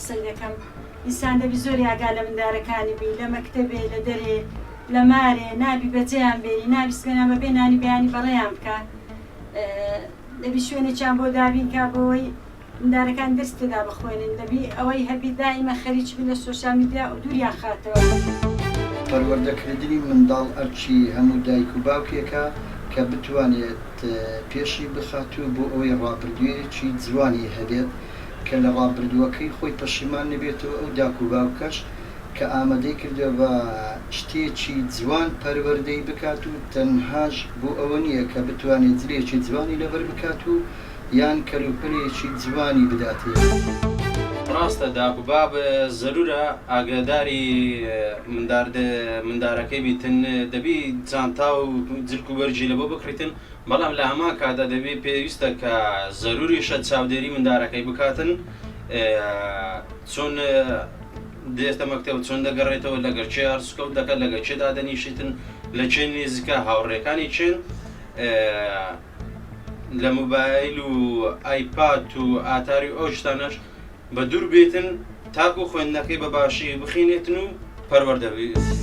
قسەی دەکەم ئینسان دەبی زۆری ئاگا لە مندارەکانی بی لە مەکتەبێ لە دەرێ لە مارێ نابی بەجێیان بێری نابی سبەینان بەبێ نانی بەیانی بەڕێیان بکا دەبی شوێنێکیان بۆ دابین کا بۆوەی مندارەکان دەرس تێدا بخوێنن دەبی ئەوەی هەبی دائیمە خەریکی بن لە سۆشیال میدیا و دووریان خاتەوە. پەروەردەکردنی منداڵ ئەرکی هەموو دایک و باوکێکە کە بتوانێت پێشی بخات و بۆ ئەوەی ڕابردوویەکی جوانی هەبێت کە لە ڕابردووەکەی خۆی پەشیمان نەبێتەوە ئەو داک و باوکەش کە ئامادەی کردووە بە شتێکی جوان پەروەردەی بکات و تەنهاش بۆ ئەوە نییە کە بتوانێت جلێکی جوانی لەبەر بکات و یان کەلوپەلێکی جوانی بداتێ. ڕاستە داک و باب زەرورە ئاگاداری مندارەکەی بیتن دەبی جانتا و جلک و بەرگی لەبۆ بکڕیتن بەڵام لە هەمان کاتدا دەبی پێویستە کە زەروریشە چاودێری مندارەکەی بکاتن چۆن دێتە مەکتەب چۆن دەگەڕێتەوە لەگەر کێ هەرسکەوت دەکات لەگەر کێ دادەنیشیتن لە کێ نزیکە هاوڕێکانی کێن لە مۆبایل و ئایپاد و ئاتاری و ئەو شتانەش بە دوور بێتن تاکو خوێندنەکەی بە باشی بخینێتن و پەروەردە بێت.